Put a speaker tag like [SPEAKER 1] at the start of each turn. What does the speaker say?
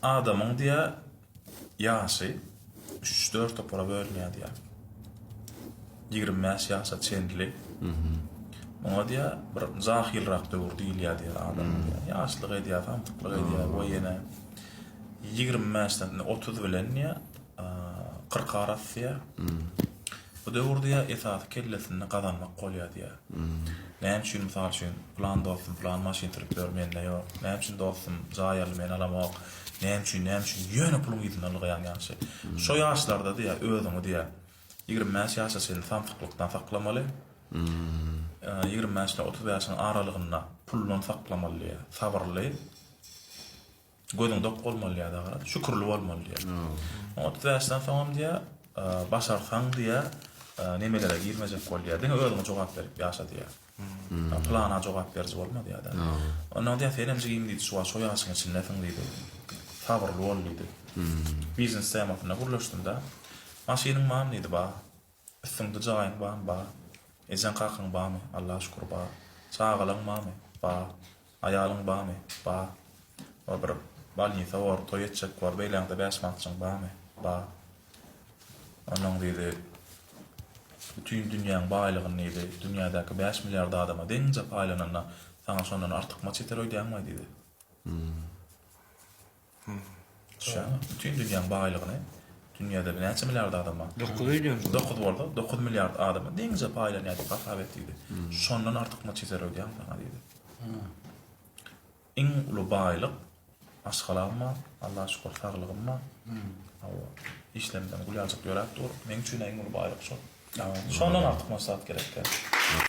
[SPEAKER 1] Adamyň diýýär ýaşy üç-dört topara bölünýär diýýär. 25 ýaşa çenli. Muňa diýýär bir jahylrak döwür diýilýär diýýär adamyň diýýär. Ýaşlyk edýär, samsyklyk edýär we ýene 25-den 30 bilen diýýär 40 arasy diýýär. Bu döwür diýýär esasy kellesinde gazanmak bolýar diýýär. Näme üçin mysal üçin pylan dostum pylan maşyn sürüp ýör mende ýok. Näme üçin dostum jaý aldy men alamok. Näme üçin näme üçin ýöne puluň yzyndan ylgaýan ýagşy. Şo ýaşlarda diýýär özüňi diýýär 25 ýaşa çenli samsyklykdan saklamaly. 25 ile 30 ýaşyň aralygynda puldan saklamaly diýýär. Sabyrly. Gözüň dok bolmaly diýýär dagy, şükürli bolmaly diýýär. 35-den soňam diýýär, başarsaň diýýär, nemelere girmejek bol diýýär. Diňe özüňe jogap berip ýaşa diýýär. Plana jogap beriji bolma diýýär-de. Ondan diýýär, senem jigim diýdi, şu wagt şo ýaşyň içindesiň diýdi. Sabyrly bol diýdi. Biznes temasynda gürleşdim-de. Maşynyň barmy diýdi, bar. Üstüňde jaýyň barmy? Bar. Ejeň kakaň barmy? Allaha şükür bar. Çagalaň barmy? Bar. Aýalyň barmy? Bar. O bir bolnisa bor, toý etjek bor, beýläňde bäş manatjyň barmy? Bar. Onnoň diýdi, bütin dünýäň baýlygyny diýdi, dünýädäki bäş milliard adama deňje paýlananda saňa şondan artykmaç ýeter öýdýäňmi diýdi. Düşýäňmi? Bütin dünýäň baýlygyny dünýäde näçe milliard adam bar?
[SPEAKER 2] 9 öýdýän.
[SPEAKER 1] 9 bolsa, 9 milliard adama deňje paýlanýar diýip hasap et diýdi. Şondan artykmaç ýeter öýdýäňmi saňa diýdi. Iň uly baýlyk maşgalam bar, Allaha şükür saglygym bar. Hawa, işlerimden gül ýaljak ýöräp dur. Meň üçin iň uly baýlyk şol. Şondan artykmaç zat gerek däl.